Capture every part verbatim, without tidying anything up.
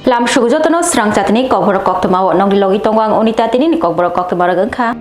Lam sugu jotono srang chatini kokborok koktwma o nongni logi tongo ang Unita, tinini kokborok koktwma rok wngkha.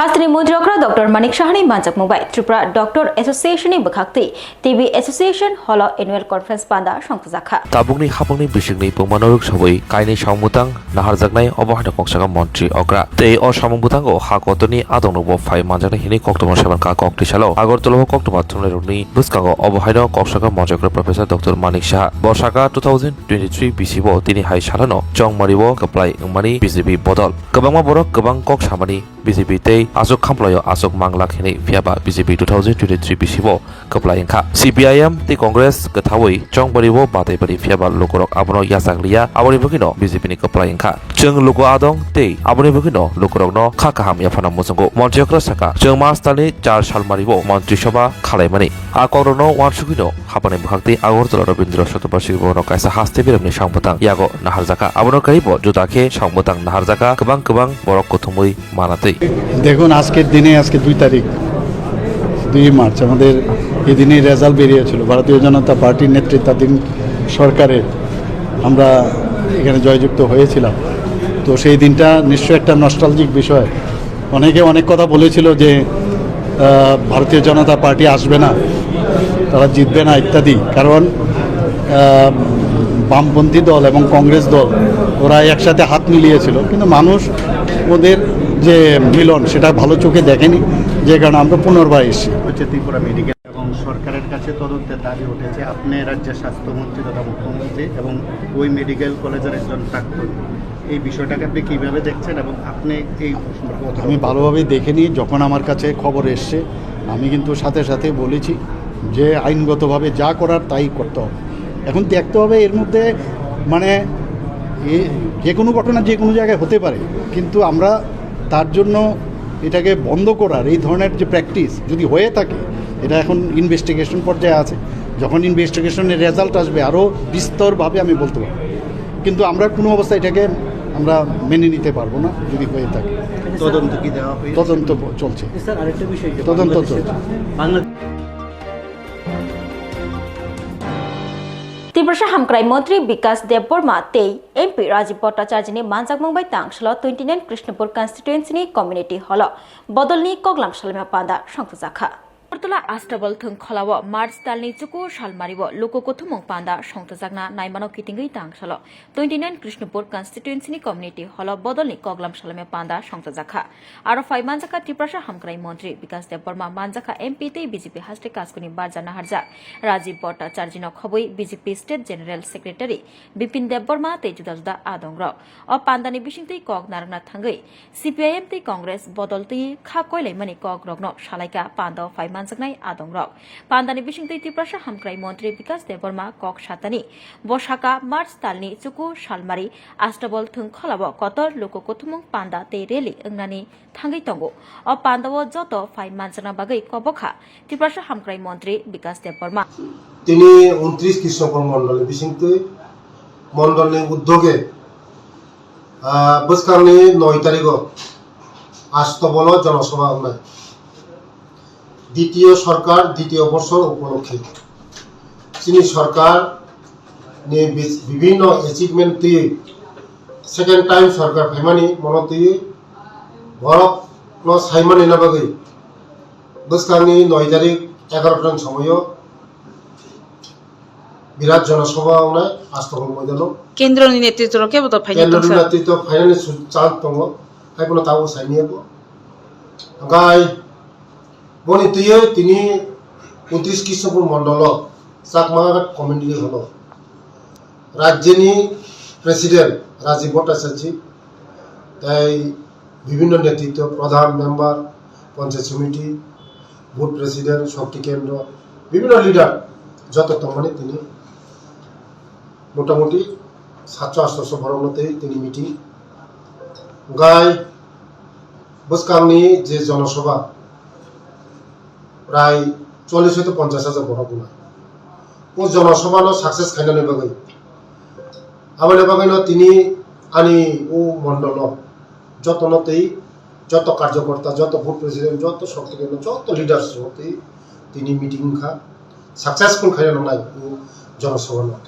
Hasteni montri okra Doctor Manik Sahani manjakmung bai Tripura Doctor Association ni bwkhaktwi T B Association Hall o Annual Conference panda songkhujakha. Tabukni hapangni bisingni pungmano rwk sawi kainwi samung bwtang naharjaknai obo haino koksaka montri okra. Tei o samung bwtango ha kotorni adongrokbo phai manjaknai hinwi koktwma saimankha kok twisalo. Agartala o koktwma thumnairokni bwskango obo haino koksaka montri okra Professor Doctor Manik Saha. Bo saka two thousand twenty-three bisi bo tini hai salano chongmari o kwplai wngmani B J P bodol. Kwbangma borok kwbang kok samani B J P tei aswk khamplaio aswk manglak hinwi, phiyaba B J P two thousand twenty-three bisi bo kwplai wngkha. C P I M tei Congress kwthawi chongbario batai bari phiyaba lukurok abono yachak liya, aboni bagwino B J P ni kwplai wngkha. Chwng luku adong tei aboni bagwino lukurokno kha kaham yaphana muchungo. Montri okra saka, chwng March talni char salmario Montri Sabha khalaimani. A kokrokno uansugwino hapani bwkhaktwi Agartala Rabindra Chaturvedi Bhavan o kaisa haste biramni samung bwtang yago naharjakha. Abono kaibo juda khe samung bwtang naharjakha kwbang kwbang borok kuthumwi manatwi. দেখুন, আজকের দিনে, আজকে দুই তারিখ, দুই মার্চ, আমাদের এদিনেই রেজাল্ট বেরিয়েছিল। ভারতীয় জনতা পার্টির নেতৃত্বাধীন সরকারের আমরা এখানে জয়যুক্ত হয়েছিলাম। তো সেই দিনটা নিশ্চয় একটা নস্টালজিক বিষয়। অনেকে অনেক কথা বলেছিল যে আহ, ভারতীয় জনতা পার্টি আসবে না, তারা জিতবে না ইত্যাদি। কারণ আহ, বামপন্থী দল এবং কংগ্রেস দল, ওরা একসাথে হাত মিলিয়েছিল, কিন্তু মানুষ ওদের যে মিলন, সেটা ভালো চোখে দেখেনি, যে কারণে আমরা পুনর্বার এসেছি। হচ্ছে ত্রিপুরা মেডিকেল এবং সরকারের কাছে তদন্তের দাবি উঠেছে। আপনি রাজ্যের স্বাস্থ্যমন্ত্রী তথা মুখ্যমন্ত্রী এবং ওই মেডিকেল কলেজের একজন প্রাক্তন, এই বিষয়টাকে আপনি কিভাবে দেখছেন এবং আপনি এই সম্পর্কে কতটা আমি ভালোভাবে দেখিনি। যখন আমার কাছে খবর এসছে, আমি কিন্তু সাথে সাথে বলেছি যে আইনগতভাবে যা করার তাই করতে হবে। এখন দেখতে হবে এর মধ্যে, মানে, এ, যে কোনো ঘটনা যে কোনো জায়গায় হতে পারে, কিন্তু আমরা তার জন্য এটাকে বন্ধ করার এই ধরনের যে প্র্যাকটিস যদি হয়ে থাকে, এটা এখন ইনভেস্টিগেশন পর্যায়ে আছে। যখন ইনভেস্টিগেশনের রেজাল্ট আসবে, আরও বিস্তরভাবে আমি বলতে পারবো। কিন্তু আমরা কোনো অবস্থায় এটাকে আমরা মেনে নিতে পারবো না যদি হয়ে থাকে। তদন্ত কি দেওয়া হয়েছে? তদন্ত ব-, চলছে। স্যার, আরেকটা বিষয় যে তদন্ত বাংলাদেশে, চলছে। Bangladesh Tiprasa Hamkrai Montri Bikas Debbarma tei M P Rajiv Bhattacharjini manjakmung bai tang salo twenty nine Krishnapur constituency ni community hall o bodolni koklam salaima panda songthojakha. Agartala Astabal thwng kholao March talni chuku salmario luku kuthumung panda songthojakna naimano kitingwi tang salo twenty nine Krishnapur constituency ni community hall o bodolni koklam salaima panda songthojakha. Aro phai manjakha Tiprasa Hamkrai Montri Bikas Debbarma, manjakha M P tei B J P haste kaskuni barja naharjak Rajiv Bhattacharjino khobwi B J P State General Secretary Bipin Debbarma tei juda juda adongrok. O pandani bisingtwi kok narwkna thangwi C P I M tei Congress bodol twi kha koilaimani kokrokno salaikha panda o phai manjaknai adongrok. Pandani bisingtwi Tiprasa Hamkrai Montri Bikas Debbarma kok satani bo saka March talni chuku salmari Astabal thwng kholao kotor luku kuthumung panda tei rally wngnani thangwi tongo. O pandao joto phai manjakna bagwi kobokha Tiprasa Hamkrai Montri Bikas Debbarma. Tini untris Krishnapur mondolni bisingtwi mondolni uddoge, ah, bwskangni noi tarigo Astabalo jonosabha wngnai. Ditiyo sorkar, ditiyo bosor upolokhe chini sorkar ni bi-, bibhinno achievement twi second time sorkar phaimani mono twi borok no saimani na bagwi bwskangni noi tarik egaroh ta ni somoio birat jonosabha wngnai Astabal moidano. Kendroni netritwrok kebo to phainai tongsa. Kendroni netritwo phainani su-, chance tongo, haiphano tabuk saimanya bo. Hwnkhe boni twiwi tini untris Krishnapur mondolo Chakma Community Hall o rajyoni President Rajiv Bhattacharjee tei bibhinno netritwo, pradhan, member, panchayat samiti, booth president, shakti kendra, bibhinno leader joto tongmani tini motamoti satso astoso borokno tei tini meeting. Hwnkhe bwskangni je jonosabha prai chollish hoito ponchash hajar borok wngnai. O jonosabha no success khainani bagwi, aboni bagwino tini ani o mondolo jotono tei joto karjokorta, joto booth president, joto shakti kendra, joto leaders rok tei tini meeting wngkha. successful khaina nangnai o jonosabhano.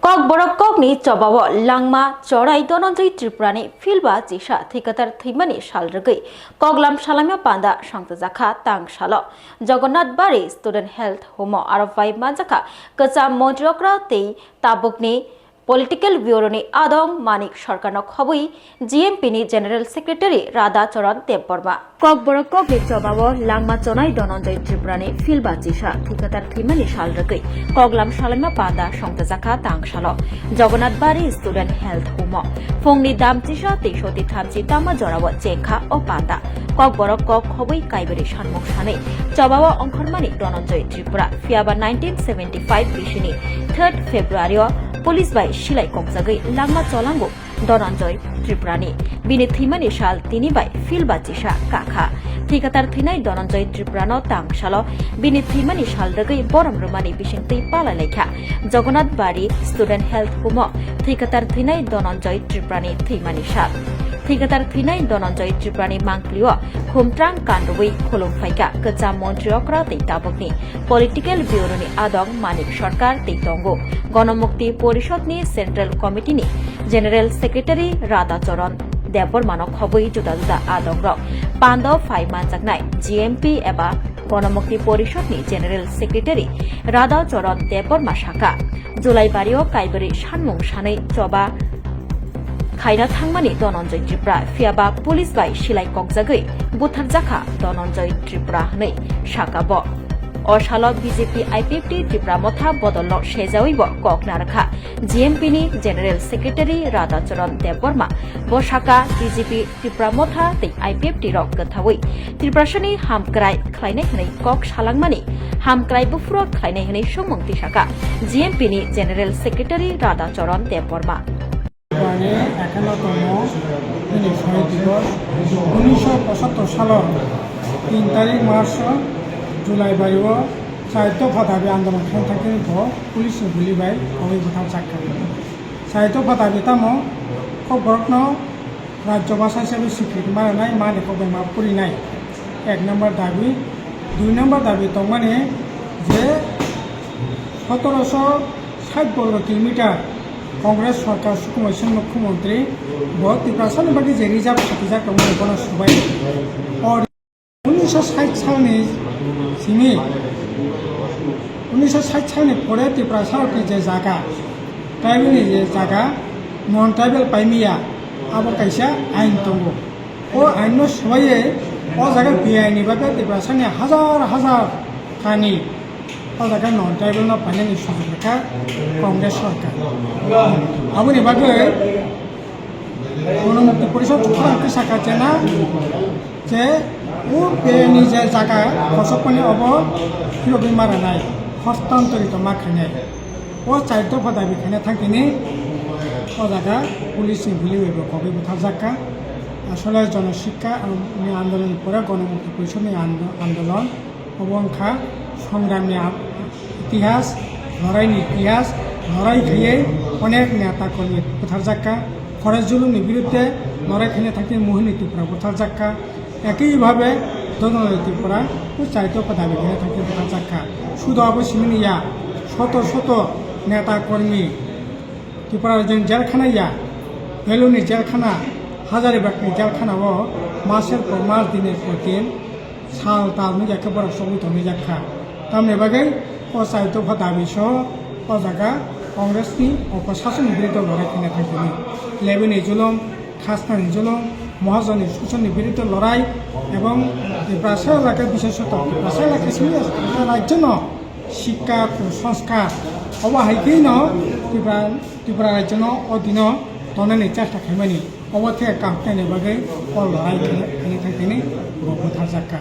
Kokborok kokni chobao langma chonai Dhananjay Tripurani philba chisa thwikatar thwimani sal rwgwi koklam salaima panda songchajakha tang salo. Jagannath Bari Student Health Home-o aro bai manjakha kwcham montri okra tei tabukni Political Bureau-ni adong Manik Sarkarno khobwi G M P-ni General Secretary Radha Charan Debbarma. Kokborok kokni chobao langma chonai Dhananjay Tripurani philba chisa thwikatar thwimani sal rwgwi koklam salaima panda songchajakha tang salo Jagannath Bari Student Health Home-o. Phungni dam chisa tei soti thamchi tama jorao chengkha o panda. Kokborok kok khobwi Kaibrwi sanmung sanwi chobao ongkhormani Dhananjay Tripura. Phiyaba nineteen seventy-five bisini third February-o police bai silai kokjagwi langma cholango Dhananjay Tripurani. Bini thwimani sal tini bai philba chisa kakha. Thwikatar thwinai Dhananjay Tripurano tang salo bini thwimani sal rwgwi borom rwmani bisingtwi palai laikha Jagannath Bari Student Health Home-o thwikatar thwinai Dhananjay Tripurani thwimani sal. Thwikatar thwinai Dhananjay Tripurani mangpli-o khumtrang kanrwui khulum phaikha kwcham montri okra tei tabukni Political Bureau-ni adong Manik Sarkar tei tongo Ganamukti Porishad-ni Central Committee-ni General Secretary Radha Charan Debbarmano khobwi juda juda adongrok pando phai manjaknai G M P eba Ganamukti Porishad-ni General Secretary Radha Charan Debbarma sakha, Julai bario Kaibrwi sanmung sanwi choba khaina thangmani Dhananjay Tripura, phiyaba police bai silai kokjagwi butharjakha Dhananjay Tripura hwnwi sakha bo. O salo B J P I P F T Tipra Motha bodolno sejawibo kok narwkha G M P-ni General Secretary Radha Charan Debbarma. Bo sakha B J P Tipra Motha tei I P F T rok kwthawi Tiprasani hamkrai khlainai hwnwi kok salangmani hamkrai buphuru khlainai hwnwi songmung tisakha G M P-ni General Secretary Radha Charan Debbarma. Ani ekheno tongo, bini soi dibo, unisho pochattor salo tin tarik March o Julai bario chai dopha dabi andolon khaina thangkheno bo police ni guli bai kogwi bwthar jakha. Chai dopha dabi tamo kok borokno rajya bhasha hisabe swikriti ma rwnai, mani kok bai ma purinai. Ek number dabi, dui number dabi tongmani je sotoroso sait borgo kilometer Congress sorkar Sukumar Sen mukhyamantri bo Tiprasani bagwi je reserve khatijak tongmani bono subai. O unisho sait salni simi, unisho sait salni pore Tiprasarokni je jaga, tribal ni je jaga, non tribal paimiya, abo kaisa ain tongo. O ain no swbaiwi o jaga B I ni bagwi Tiprasani hajar hajar kani o jaga non tribal no painani sujok rwkha Congress sorkar. Aboni bagwi Ganamukti Porishad khorang kisa kachena je o B I ni je jaga kosokmani obo phirogwi ma rwnai, hostantorito ma khainai. O chai dopha dabi khaina thangkhini o jaga police ni guli bai bo kogwi butharjakha. Asole Jono Sikha ni andolon ni pore Ganamukti Porishad ni ando-, andolon obo wngkha songramni a-, itihas, loraini itihas, lorai khaiwi onek neta kormi butharjakha. Forest zulumni birudde lorai khaina thangkhini Mohini Tripura butharjakha. Ekibhabe Dhananjay Tripura o chai dopha dabi khaina thangkhini butharjakha. Sudo abo simini ya, soto soto neta kormi Tripura rajyoni jelkhana ya, Beluni jelkhana, Hazaribagni jelkhana o maser por mas diner por din sal tal nukya khe borok chobwi tongwi jak kha. Tamni bagwi o chai dopha dabi soho o jaga Congressni o prosasonni biruddhe lorai khaina thang tini. Lebini julum, khasnani julum, mohajonni shosonni biruddhe lorai ebong Tiprasa elaka bishesoto Tiprasa elaka simi rajyono shikka, kusanskar obo hai kheno Tripura, Tripura rajyono o dino tonani chesta khaimani obo the kaham khlaina bagwi o lorai khaina thang tini bo butharjak kha.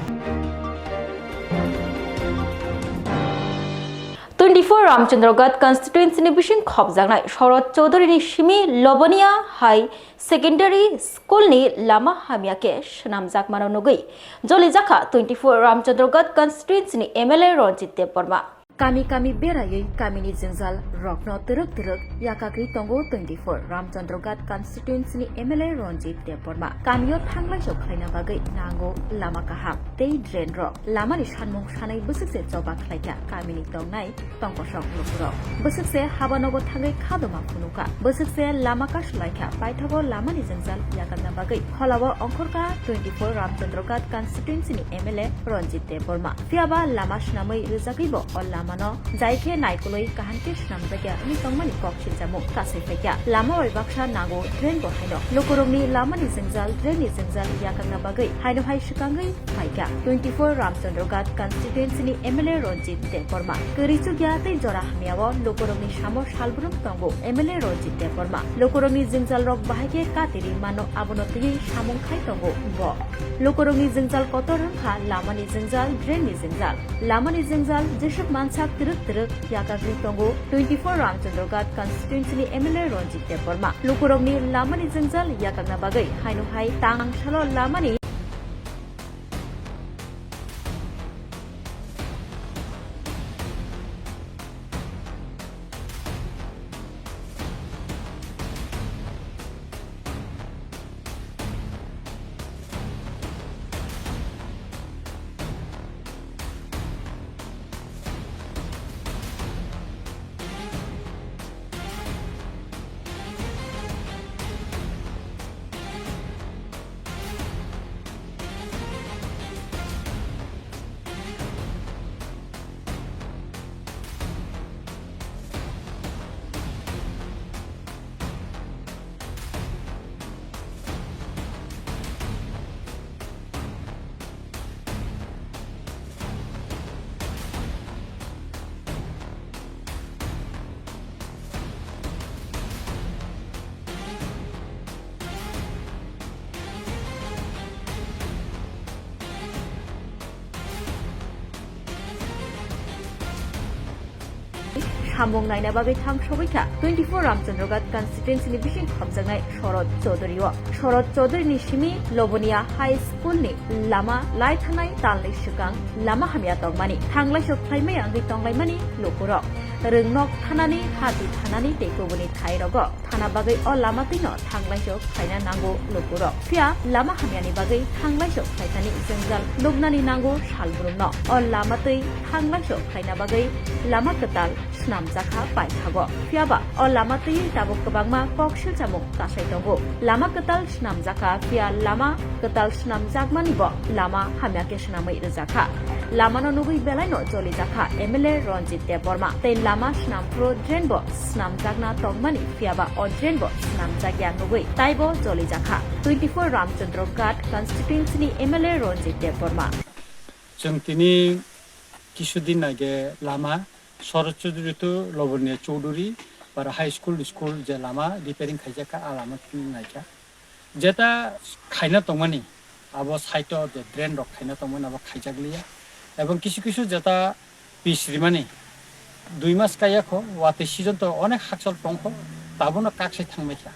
Twenty four Ramchandraghat constituency ni bising khopjaknai Sharad Chaudhary ni simi Loboniya High Secondary School ni lama hamya khe swnamjakmano nugwi jolijakha twenty four Ramchandraghat constituency ni M L A Ranjit Debbarma. Kami kami beraiwi kamini jwngjal rokno twrwk twrwk yakagwi tongo twenty four Ramchandraghat constituency ni M L A Ranjit Debbarma. Kamio thanglai sok khlaina bagwi nango lama kaham tei drain rok. Lamani sanmung sanai bwswk se choba khlaikha kamini tongnai tongkosong lukurok. Bwswk se habanogo thangwi khadoma phunukha. Bwswk se lama kasu laikha, paithago lamani jwngjal yakakna bagwi. Kholao ongkhorkha twenty four Ramchandraghat constituency ni M L A Ranjit Debbarma. Phiyaba lama swnamwi rwjagwibo o lamano jai khe naikolwi kaham khe swnamjakya wngwi tongmani kok siljamung kasui phaikha. Lama bai baksa nango drain bo haino. Lukurokni lamani jwngjal, drain ni jwngjal yakakna bagwi haino hai swkangwi phaikha. Twenty four Ramchandraghat constituency ni M L A Ranjit Debbarma. Kwrwi chukya tei jora hamyao lukurokni samo salbrum tongo M L A Ranjit Debbarma. Lukurokni jwngjalrok bahai khe katiri mano abono twiwi samung khai tongo bo. Lukurokni jwngjal kotor wngkha lamani jwngjal, drain ni jwngjal. Lamani jwngjal jeswk mansak twrwk twrwk yakagwi tongo twenty four Ramchandraghat constituency ni M L A Ranjit Debbarma. Lukurokni lamani jwngjal yakakna bagwi haino hai tang salo lamani Samung naina bagwi thang sogwi kha twenty four Ramchandraghat constituency ni bising khopjaknai Sharad Chaudhary o. Sharad Chaudhary ni simi Loboniya High School ni lama lai thanai talni swkang lama hamya tongmani, thanglai sok khlaimaya wngwi tonglaimani lukurok. Rwngnok thanani, hati thanani tei kubuni thai rogo thana bagwi o lama twino thanglai sok khlaina nango lukurok. Phiya lama hamyani bagwi thanglai sok khlaithani jwngjal nuknani nango salbrumno. O lama twi thanglai sok khlaina bagwi lama kwtal swnamjakha paithago. Phiyaba o lama twi tabuk kwbangma kok silchamung kasai tongo. Lama kwtal swnamjakha, phiya lama kwtal swnamjakmani bo lama hamya khe swnamwi rwjakha. Lamano nugwi belaino jolijakha M L A Ranjit Debbarma. Tei lama swnamphuru drain bo swnamjakna tongmani, phiyaba o drain bo swnamjakya nugwi taibo jolijakha twenty four Ramchandra Ghat constituency ni M L A Ranjit Debbarma. Chwng tini kisu din aage lama Sharad Chaudhary to Loboniya Chaudhary para high school, school je lama repairing khaijak kha, a lama tini naikha. Jeta khaina tongmani, abo side o je drain rok khaina tongmani, abo khaijak liya. Ebong kisu kisu jeta pis rimani, dui mas kaya kho, watwi season to onek hakchal tong kho, tabono kak sai thangmai kha.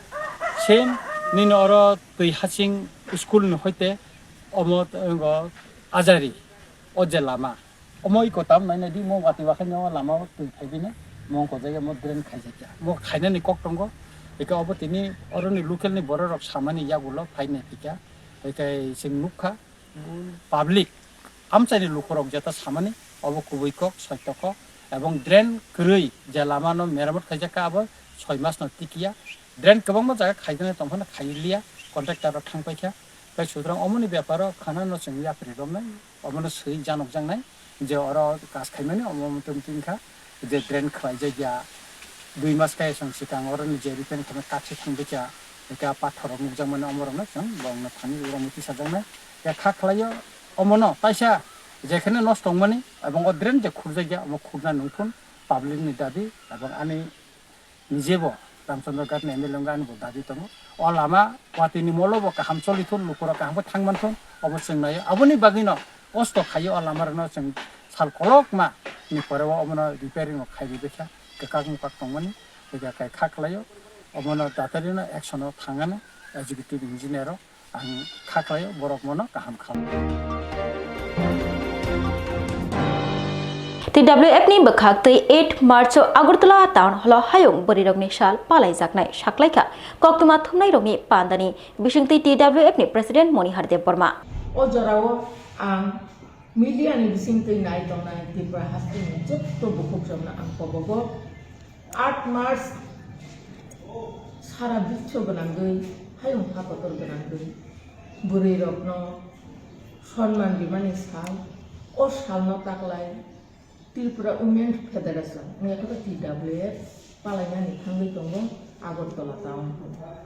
Same nini oro twi haching school ni hoite omo, o, Ajari, o je lama. Omo iko tam nai nai di, mo watwi wakhai no lama o twi phai bini, mo wngkha jagao mo drain khaijak ya. Mo khainani kok tongo, iko obo tini oroni local ni borok rok samani yagulo phai nai phika. Hikai chwng nukha, public, amchaini lukurok jeta samani, obo kubui kok, sotto kok. Ebong drain kwrwi je lama no meramot khaijak kha abo soi mas no tikiya. Drain kwbangma jaga khaijaknai tongphano khailiya, contractor rok thang paikha. Tai sutrang omoni beparo khana no chwng yapri romnai, omono swi janokjaknai je oro kas khaimani omo mutum tin kha je drain khwlaijakya. Dui mas kaisong swkang oroni je repair khaimani kaksi thangbaikha, eka pathor rok nukjakmani omorokno chwng bongno thani romwi tisajaknai. Ya kha khlaio omono taisa jekheno nosto wngmani ebong o drain je khurjakya omo khurna nungphun public ni dabi ebong ani nijebo Ramchandra Ghat ni M L A wngwi ani bo dabi tongo. O lama watwi ni molo bo kaham cholithun, lukurok kaham khe thangmanthun, obo chwng naio. Aboni bagwino kosto khaio o lama rokno chwng sal kolokma ni pore o omono repairing rok khai rwbaikha, kwkak mukak tongmani, tei kha khlaio. Omono datarino action o thangano executive engineer rok. Ang kha khlaio, borok mono kaham kha. T W F ni bwkhak twi eight March o Agartala Town Hall o hayung bwrwirokni sal palaijaknai saklaikha koktwma thumnairokni pandani bisingtwi T W F ni President Monihar Debbarma. O jorao ang media ni bisingtwi nai tongnai Tripura hasteni jotto bukhukrokno ang kobogo. Aat March sara biswo gwnangwi, hayung ha kotor gwnangwi bwrwirokno sonman rimani sal. O salno taklai Tripura Women Federation, wngya khe T W F, palainani thangwi tongo Agartala town hall.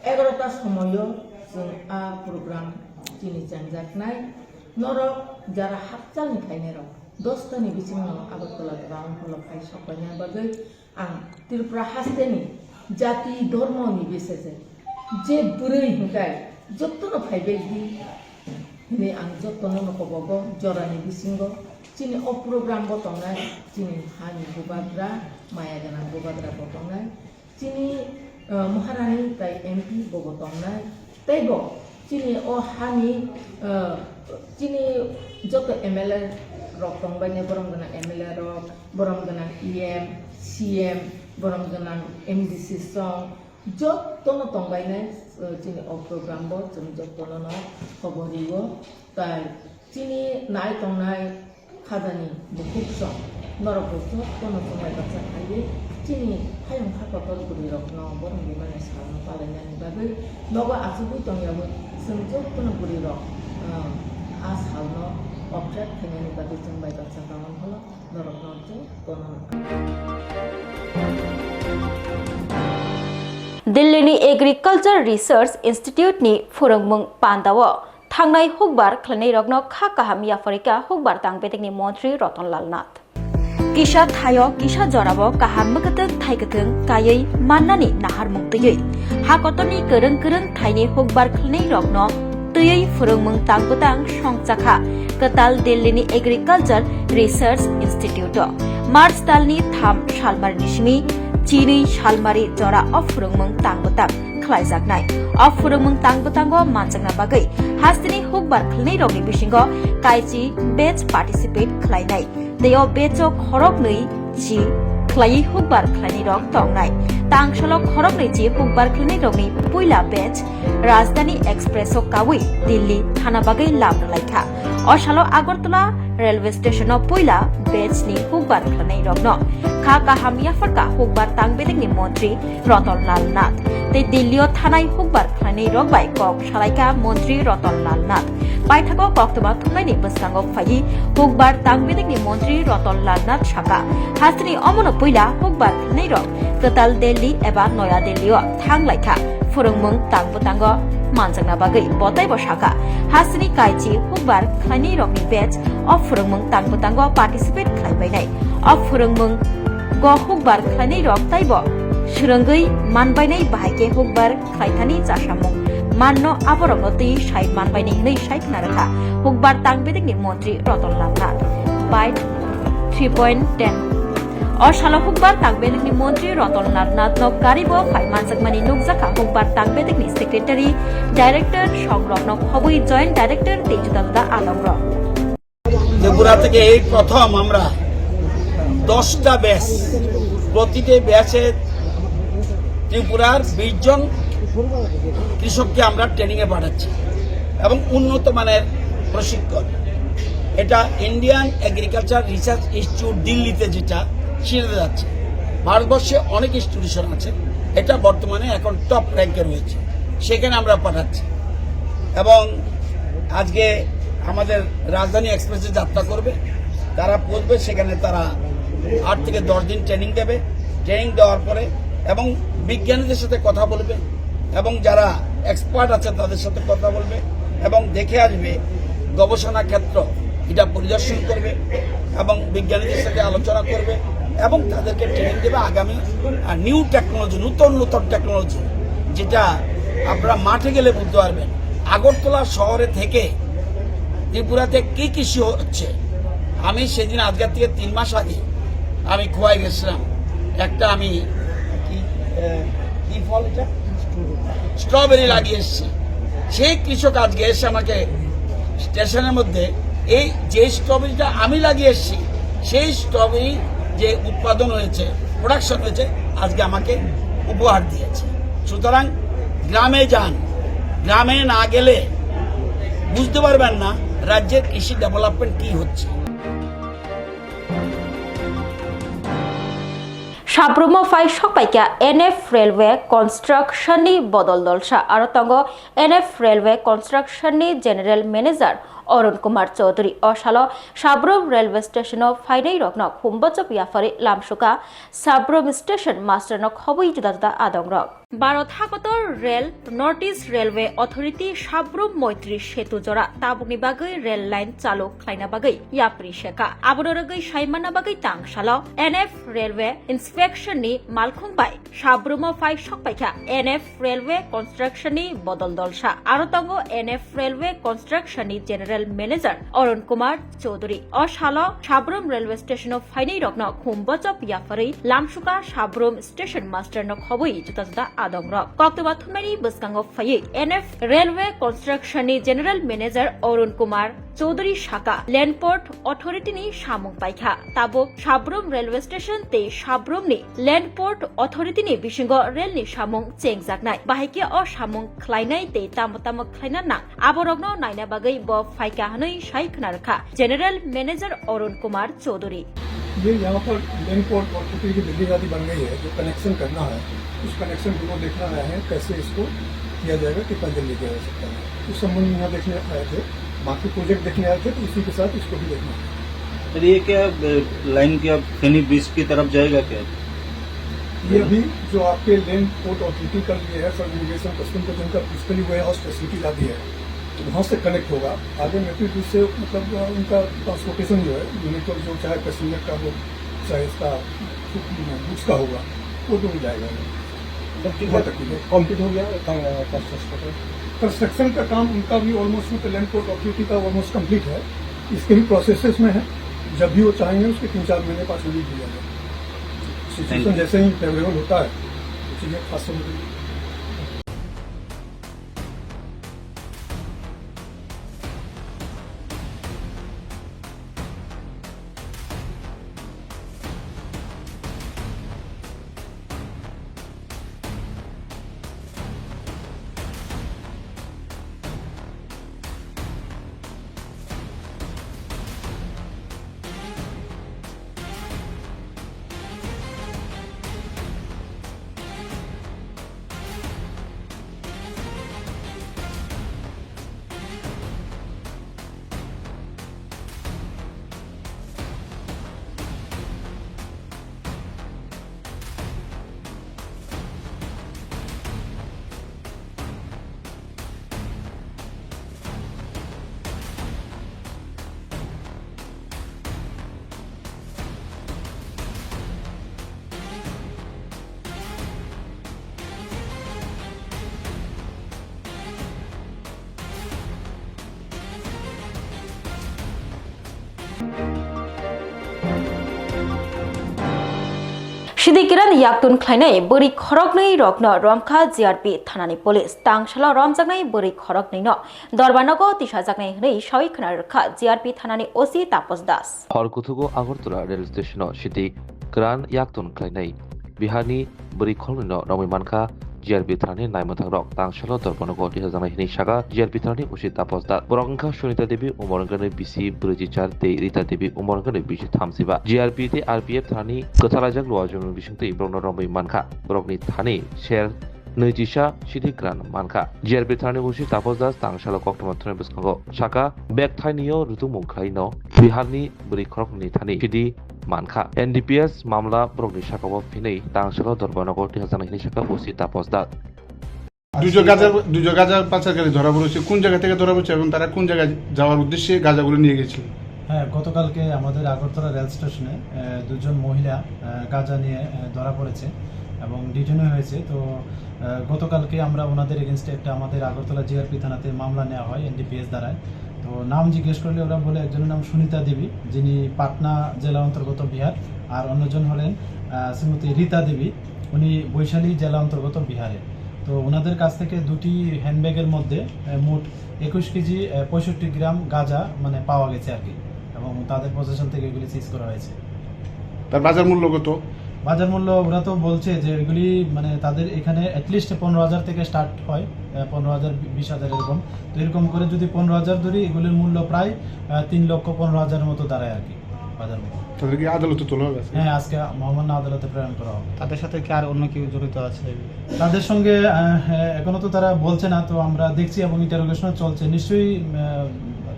Egarota somoio chwng a program chini chengjaknai. Norok jara hakchalni khainairok dostani bisingo Agartala town hall phai sokpaina bagwi ang Tripura hasteni jati dhormoni bisese je bwrwi hinkai jottono phaibai di hinwi ang jottono nokobogo jorani bisingo chini o program bo tongnai chini hani bubagra maya gwnang bubagra bo tongnai. Chini, eh, Maharani tai M P bobo tongnai. Teibo chini o hani, eh, chini joto M L A rok tongbaini, borom gwnang M L A rok, borom gwnang E M, C M, borom gwnang M D C song, jotono tongbainai, eh, chini o program bo chwng jotono no khobor rio. Tai chini nai tongnai Khajani bukhuk song norok bo jotono chumbai baksa khaiwi chini hayung ha kotor bwrwi rokno borom rimani salno palainani bagwi nogo achugwi tongyawi chwng jotono bwrwi rok, ah, a salno observe khainani bagwi chumbai baksa kawan holo norokno jotono. Delhi ni Agriculture Research Institute ni phwrwngmung pandao Thangnai hukbar khlainairokno kha kaham yapharikha hukbar tang bedekni montri Ratan Lal Nath. Kisa thaio kisa jorao kaham mwkhutung thaikwthwng kaiwi mannani naharmung twiwi ha kotorni kwrwng kwrwng thaini hukbar khlainairokno twiwi phwrwngmung tang bwtang songchakha kwtal Delhi ni Agriculture Research Institute o March talni tham salmarini simi chinwi salmari jora o phwrwngmung tang bwtang khlaijaknai. O phwrwngmung tang bwtango manjakna bagwi hasteni hukbar khlainairokni bisingo kaichi batch participate khlainai. Tei o batch o khoroknwi chi khlaiwi hukbar khlainairok tongnai. Tang salo khoroknwi chi hukbar khlainairokni puila batch Rajdhani Express o kawi Delhi thana bagwi lam rwlaikha. O salo Agartala railway station o puila batch ni hukbar khlainairokno kha kaham yapharkha hukbar tang bedekni montri Ratan Lal Nath. Tei Delhi o thanai hukbar khlainai rok bai kok salaikha montri Ratan Lal Nath. Paithago koktwma thumnaini bwskango phaiwi hukbar tang bedekni montri Ratan Lal Nath sakha, hasteni omono puila hukbar khlainai rok kwtal Delhi eba Noya Delhi o thang laikha phwrwngmung tang bwtango manjakna bagwi. Bo teibo sakha, hasteni kaichi hukbar khlainai rokni batch o phwrwngmung tang bwtango participate khlai bainai. O phwrwngmung go hukbar khlainai rok taibo swrwngwi manbainai bahai khe hukbar khlaithani chasamung manno aborokno twi sai manbainai hwnwi sai khna rwkha hukbar tang bedekni montri Ratan Lal Nath. Byte three point ten. O salo hukbar tang bedekni montri Ratan Lal Nathno karibo phai manjakmani nukjakha hukbar tang bedekni secretary, director songrokno khobwi joint director tei juda juda alongrok. Tripura থেকে এই প্রথম আমরা দশটা ব্যাচ, প্রতিটি ব্যাচে ত্রিপুরার বিশ জন কৃষককে আমরা ট্রেনিংয়ে পাঠাচ্ছি এবং উন্নত মানের প্রশিক্ষণ। এটা ইন্ডিয়ান এগ্রিকালচার রিসার্চ ইনস্টিটিউট দিল্লিতে যেটা, সেটাতে যাচ্ছে। ভারতবর্ষে অনেক ইনস্টিটিউশন আছে, এটা বর্তমানে এখন টপ র্যাঙ্কে রয়েছে, সেখানে আমরা পাঠাচ্ছি। এবং আজকে আমাদের রাজধানী এক্সপ্রেসে যাত্রা করবে, তারা পৌঁছবে, সেখানে তারা আট থেকে দশ দিন ট্রেনিং দেবে। ট্রেনিং দেওয়ার পরে এবং বিজ্ঞানীদের সাথে কথা বলবে এবং যারা এক্সপার্ট আছে তাদের সাথে কথা বলবে এবং দেখে আসবে গবেষণা ক্ষেত্র এটা পরিদর্শন করবে এবং বিজ্ঞানীদের সাথে আলোচনা করবে এবং তাদেরকে ট্রেনিং দেবে আগামী, আহ, নিউ টেকনোলজি, নূতন নূতন টেকনোলজি, যেটা আপনারা মাঠে গেলে বুঝতে পারবেন। আগরতলা শহরে থেকে ত্রিপুরাতে কি কৃষি হচ্ছে, আমি সেদিন আজকের থেকে তিন মাস আগে আমি খোয়াই গেছিলাম, একটা আমি কি, আহ, কি ফল এটা, স্ট্রবেরি লাগিয়ে এসেছি। সেই কৃষক আজকে এসে আমাকে স্টেশনের মধ্যে এই যে স্ট্রবেরিটা আমি লাগিয়ে এসেছি, সেই স্ট্রবেরি যে উৎপাদন হয়েছে, প্রোডাকশন হয়েছে, আজকে আমাকে উপহার দিয়েছে। সুতরাং গ্রামে যান, গ্রামে না গেলে বুঝতে পারবেন না রাজ্যের কৃষি ডেভেলপমেন্ট কি হচ্ছে। Sabrumo phai sokpaikha N F Railway Construction ni bodol dolsa, aro tongo N F Railway Construction ni General Manager Arun Kumar Chaudhary. O salo Sabrum Railway Station o phainai rokno khumbochop yapharwi lamsuka Sabrum Station Master no khobwi juda juda adong rok. Bharat hakotor rail, North East Railway Authority Sabrum Moitri Setu jora tabukni bagwi rail line chalu khlaina bagwi yapri sekha. Abono rwgwi saimanna bagwi tangsalo N F Railway Inspection ni malkhung bai Sabrumo phai sokpaikha N F Railway Construction ni bodol dolsa. Aro tongo N F Railway Construction ni General Manager Arun Kumar Chaudhary. O salo Sabrum Railway Station o phainai rokno khum bochop yapharwi lamsuka Sabrum Station Master no khobwi juda juda adong rok. Koktwma thumnaini bwskango phaiwi N F Railway Construction ni General Manager Arun Kumar Chaudhary saka, Land Port Authority ni samung paikha. Tabuk Sabrum Railway Station tei Sabrum ni Land Port Authority ni bisingo rail ni samung chengjaknai. Bahai khe o samung khlainai tei tamo tamo khlaina nang, aborokno naina bagwi bo phaikha hwnwi sai khna rwkha General Manager Arun Kumar Chaudhary. ये यहाँ पर land port authority की बिल्डिंग आदि बन गई है, जो कनेक्शन करना है, उस कनेक्शन को देखना आया है, कैसे इसको किया जाएगा, कितना जल्दी किया जा सकता है। उस संबंध में यहाँ देखने आए थे, बाकी प्रोजेक्ट देखने आए थे, तो इसी के साथ इसको भी देखना है। सर, ये क्या, अ, लाइन क्या फेनी ब्रिज की तरफ जाएगा क्या? ये अभी जो आपके लैंड पोर्ट अथॉरिटी का लिए है, फॉर इमिग्रेशन कस्टम का जिनका फिजिकली वेयर हाउस फैसिलिटी ला दी है, तो वहाँ से कनेक्ट होगा। आगे मेटल ब्रिज से, मतलब, अ, उनका ट्रांसपोर्टेशन जो है, यूनिट जो चाहे पैसेंजर का हो, चाहे इसका, गुड्स का होगा, वो दोनों जाएगा। मतलब, कितना वहाँ तक की है। कंप्लीट हो गया, अ, कंस्ट्रक्शन का? कंस्ट्रक्शन का काम उनका भी ऑलमोस्ट, मतलब, लैंड पोर्ट अथॉरिटी का ऑलमोस्ट कंप्लीट है। इसके भी प्रोसेसेस में है। जब भी वो चाहेंगे, उसके तीन चार महीने, पाँच महीने दिया जाएगा। Situation thank you. जैसे ही फेवरेबल होता है, तो चीज़ें फास्ट होने लगेंगी। Sidi Kiran yaktun khlainai bwrwi khoroknwi rokno romkha G R P thanani police. Tangsalo romjaknai bwrwi khoroknwino Dorbanogo tisajaknai hwnwi sawi khna rwkha G R P thanani O C Taposh Das. Hor kuthugo Agartala rail station-o sidi kwran yaktun khlainai Biharni bwrwi khoroknwino romwi mankha G R P thanani naimwthang rok tangsalo dorpano goti hajaknai hinwi saka G R P thanani O C Tapos Das. Borok wngkha Sunita Devi, umor wngkha bisi brwichi char tei Rita Devi, umor wngkha bisi thamsiba. G R P tei R P F thanani kwthalaijak luajwkni bisingtwi borokno romwi mankha. Borokni thani ser nwijisa sidi gran mankha. G R P thanani O C Tapos Das tangsalo koktwma thumnai bwskango saka bek thainio rwtwmung khlaino Biharni bwrwi khoroknwi thani sidi mankha. N D P S mamla borokni sakao phinwi tangsalo dorpano goti hajaknai hinwi saka O C Tapos Das. দুইজন গাজা, দুইজন গাজা পাচারকারী ধরা পড়েছে। কোন জায়গা থেকে ধরা পড়েছে এবং তারা কোন জায়গায় যাওয়ার উদ্দেশ্যে গাজাগুলো নিয়ে গেছিল? হ্যাঁ, গতকালকে আমাদের আগরতলা রেল স্টেশনে, আহ, দুজন মহিলা, আহ, গাঁজা নিয়ে, আহ, ধরা পড়েছে এবং ডিটেনও হয়েছে। তো, আহ, গতকালকে আমরা ওনাদের এগেনস্টে একটা আমাদের আগরতলা জি আর পি থানাতে মামলা নেওয়া হয় এন ডি পি এস ধারায়। তো নাম জিজ্ঞেস করলে ওরা বলে একজনের নাম সুনিতা দেবী, যিনি পাটনা জেলা অন্তর্গত বিহার, আর অন্যজন হলেন, আহ, শ্রীমতী রীতা দেবী, উনি বৈশালী জেলা অন্তর্গত বিহারে। তো ওনাদের কাছ থেকে দুটি হ্যান্ডব্যাগের মধ্যে, আহ, মোট একুশ কেজি, আহ, পঁয়ষট্টি গ্রাম গাঁজা মানে পাওয়া গেছে আর কি, এবং তাদের পজিশন থেকে এগুলি সিজ করা হয়েছে। তার বাজার মূল্য কত? বাজার মূল্য ওরা তো বলছে যে এগুলি মানে তাদের এখানে অ্যাটলিস্ট পনেরো হাজার থেকে স্টার্ট হয়, আহ, পনেরো হাজার, বিশ হাজার এরকম। তো এরকম করে যদি পনেরো হাজার ধরি, এগুলির মূল্য প্রায়, আহ, তিন লক্ষ পনেরো হাজারের মতো দাঁড়ায় আর কি বাজার মূল্য। তাদেরকে আদালতে তোলা হবে আজকে? হ্যাঁ, আজকে মহামান্য আদালতে প্রেরণ করা হবে। তাদের সাথে কি আর অন্য কেউ জড়িত আছে? তাদের সঙ্গে, আহ, হ্যাঁ, এখনো তো তারা বলছে না, তো আমরা দেখছি এবং ইন্টারোগেশনও চলছে। নিশ্চয়ই, আহ,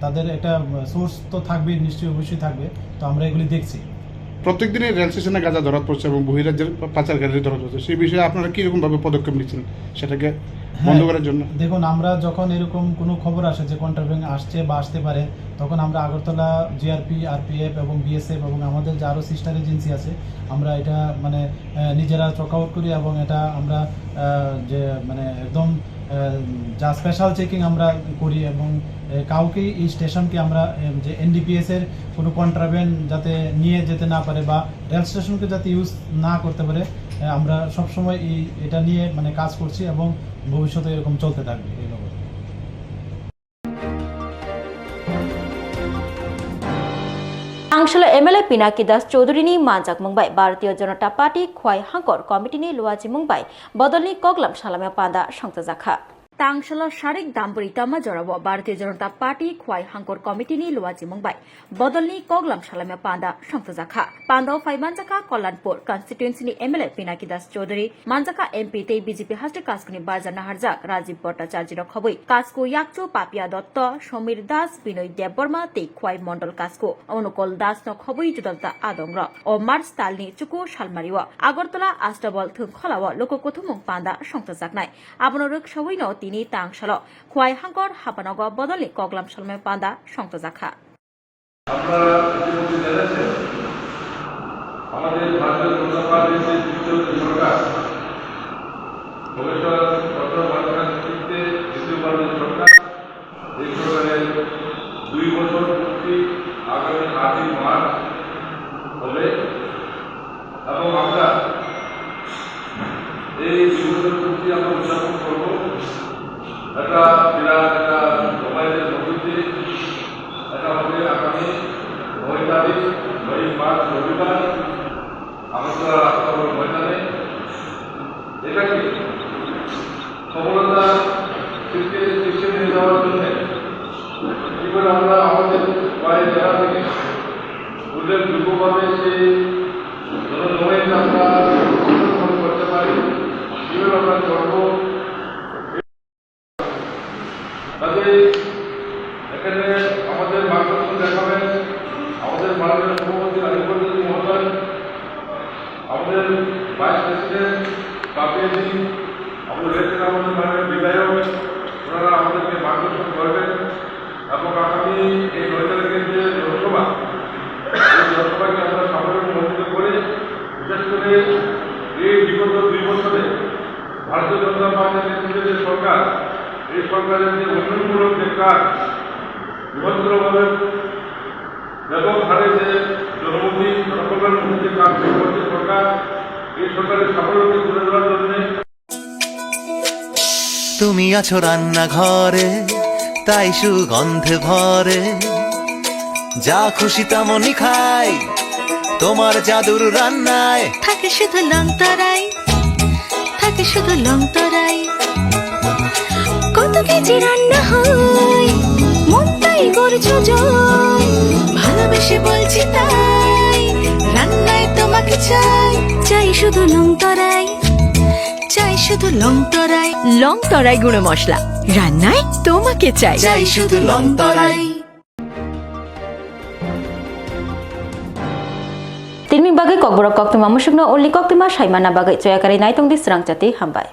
তাদের একটা সোর্স তো থাকবেই, নিশ্চয়ই অবশ্যই থাকবে, তো আমরা এগুলি দেখছি। প্রত্যেক দিনই রেল স্টেশনে গাঁজা ধরা পড়ছে এবং বহিরাজ্যের পাচারকারী ধরা পড়ছে, সেই বিষয়ে আপনারা কীরকমভাবে পদক্ষেপ নিচ্ছেন সেটাকে বন্ধ হ্যাঁ, করার জন্য? দেখুন, আমরা যখন এরকম কোনো খবর আসে যে কন্ট্রাব্যান্ড আসছে বা আসতে পারে, তখন আমরা আগরতলা জি আর পি, আর পি এফ এবং বি এস এফ এবং আমাদের যে আরও সিস্টার এজেন্সি আছে, আমরা এটা মানে, আহ, নিজেরা চেক আউট করি এবং এটা আমরা, আহ, যে মানে একদম, আহ, যা স্পেশাল চেকিং আমরা করি এবং, আহ, কাউকেই এই স্টেশনকে আমরা, আহ, যে এন ডি পি এস এর কোনো কন্ট্রাব্যান্ড যাতে নিয়ে যেতে না পারে বা রেল স্টেশনকে যাতে ইউজ না করতে পারে, আহ, আমরা সবসময় এই, এটা নিয়ে মানে কাজ করছি এবং ভবিষ্যতে এরকম চলতে থাকবে এই লগে। Tangsalo M L A Pinaki Das Chowdhury ni manjakmung bai Bharatiya Janata Party Khwai Hangkor Committee ni luachimung bai bodolni koklam salamya panda songchajakha. Tangsalo sarik damburi tama jorao Bharatiya Janata Party Khwai Hangkor Committee ni luachimung bai bodolni koklam salamya panda songchajakha. Pandao phai manjakha Kalyanpur constituency ni M L A Pinaki Das Chowdhury, manjakha M P tei B J P haste Kaskoni bajar naharjak Rajiv Bhattacharjee rok khobwi Kasko Yakchu, Papia Dotto, Somir Das, Binoy Debbarma tei Khwai Mondol Kasko Onukol Das no khobwi juda juda adong rok. O March talni chuku salmario Agartala Astabal thwngkholao luku kuthumung panda songchajaknai. Abono rwksawino tini tangsalo Khwai Hangkor hapanogo bodolni koklam salamya panda songchajakha. আপনারা ইতিমধ্যে জেনেছেন, আমাদের ভারতীয় জনতা পার্টির যে তৃতীয় যে সরকার, professor doctor মানিক সাহার নেতৃত্বে দ্বিতীয়বার যে সরকার, এই সরকারের দুই বছর পূর্তি আগামী আটই মার্চ হবে এবং আমরা এই দুই বছর পূর্তি আমরা উদযাপন করব। এটা বিরাট একটা মোবাইলের মধ্য দিয়ে এটা হবে আগামী নয় তারিখ, নয় মার্চ রবিবার আগরতলা রাজভবন ময়দানে। এটাকে সফলতা শীর্ষে, শীর্ষে নিয়ে যাওয়ার জন্য কি করে আমরা আমাদের কয়েক জেলা থেকে উল্লেখযোগ্যভাবে সেই জনজমায়েত আমরা উপস্থাপন করতে পারি, কিভাবে আমরা করব। কাজেই এখানে আমাদের মার্গদর্শন দেখাবেন আমাদের মাননীয় সভাপতি আলিপুর মহোদয়, আমাদের ভাইস প্রেসিডেন্ট পাপিয়াজি, আমাদের রয়েছেন আমাদের মাননীয় বিধায়ক, ওনারা আমাদেরকে মার্গদর্শন করবেন। এবং আগামী এই নয় তারিখের যে জনসভা, এই জনসভাকে আমরা সাফল্যমণ্ডিত করে, বিশেষ করে এই বিগত দুই বছরে ভারতীয় জনতা পার্টির নেতৃত্বে যে সরকার, এই সরকারের যে উন্নয়নমূলক যে কাজ, বৃহত্তরভাবে ব্যাপক হারে যে জনমুখী, জনকল্যাণমুখী যে কাজ করছে সরকার, এই সরকারের সাফল্যকে তুলে ধরার জন্য তুমি আছো রান্নাঘরে, তাই সুগন্ধে ভরে। যা খুশি তেমনই খাই, তোমার জাদুর রান্নায় থাকে শুধু লংতরাই, থাকে শুধু লং তরাই। কত কেজি রান্না হয়, মনটাই করছো জয়। ভালোবেসে বলছি তাই, রান্নায় তোমাকে চাই। চাই শুধু লং তরাই, চাই শুধু লং তরাই। লং তরাই গুঁড়ো মশলা, রান্নায় তোমাকে চাই। চাই শুধু লং তরাই। Tinini bagwi kokborok koktwma musukno ulni koktwma saimana bagwi choyakarwi naitongdi srangchati, hambai.